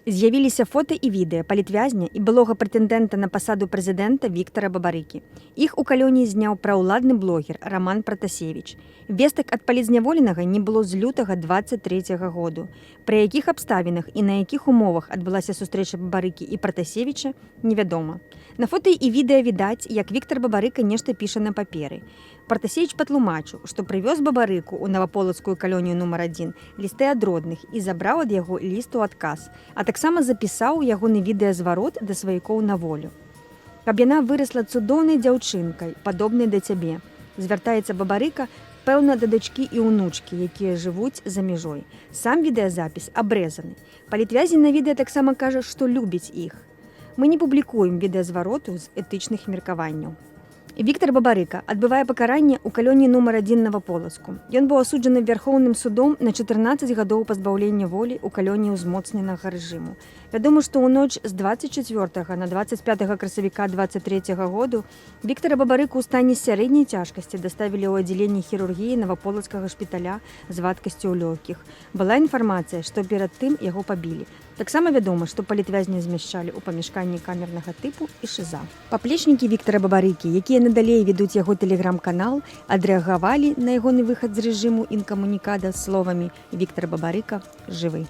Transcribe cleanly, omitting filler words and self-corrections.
З'явіліся фота і відэа палітвязня і былога прэтэндэнта на пасаду прэзідэнта Віктара Бабарыкі. Іх у калоніі зняў праўладны блогер Раман Пратасевіч. Вестак ад палітзняволенага не было з лютага 23 году. Пры якіх абставінах і на якіх умовах адбылася сустрэча Бабарыкі і Пратасевіча, невядома. На фота і відэа відаць, як Віктар Бабарыка нешта піша на паперы. Пратасевіч патлумачыў, што прывёз Бабарыку ў наваполацкую калонію нумар 1 лісты ад родных і забраў ад яго ліст у адказ, а таксама запісаў ягоны відэазварот да сваякоў на волю. Каб яна вырасла цудоўнай дзяўчынкай, падобнай да цябе. Звяртаецца Бабарыка, пэўна, да дачкі і ўнучкі, якія жывуць за мяжой. Сам відэазапіс абрэзаны. Палітвязень на відэа таксама кажа, што любіць іх. Мы не публікуем відэазвароту з этычных меркаванняў. Віктар Бабарыка адбывае пакаранне ў калоніі нумар 1 Наваполацку. Ён быў асуджаны вярхоўным судом на 14 гадоў пазбаўлення волі ў калоніі ўзмоцненага рэжыму. Вядома, што ў ноч з 24 на 25 красавіка 23 году Віктара Бабарыку ў стане сярэдняй цяжкасці даставілі ў аддзяленне хірургіі наваполацкага шпіталя з вадкасцю ў лёгкіх. Была інфармацыя, што перад тым яго пабілі. Таксама вядома, што палітвязня змяшчалі ў памяшканні камернага тыпу і шыза. Паплечнікі Віктара Бабарыкі, якія надалей ведуць яго тэлеграм-канал, адрэагавалі на ягоны выхад з рэжыму інкамунікада словамі: «Віктар Бабарыка жывы».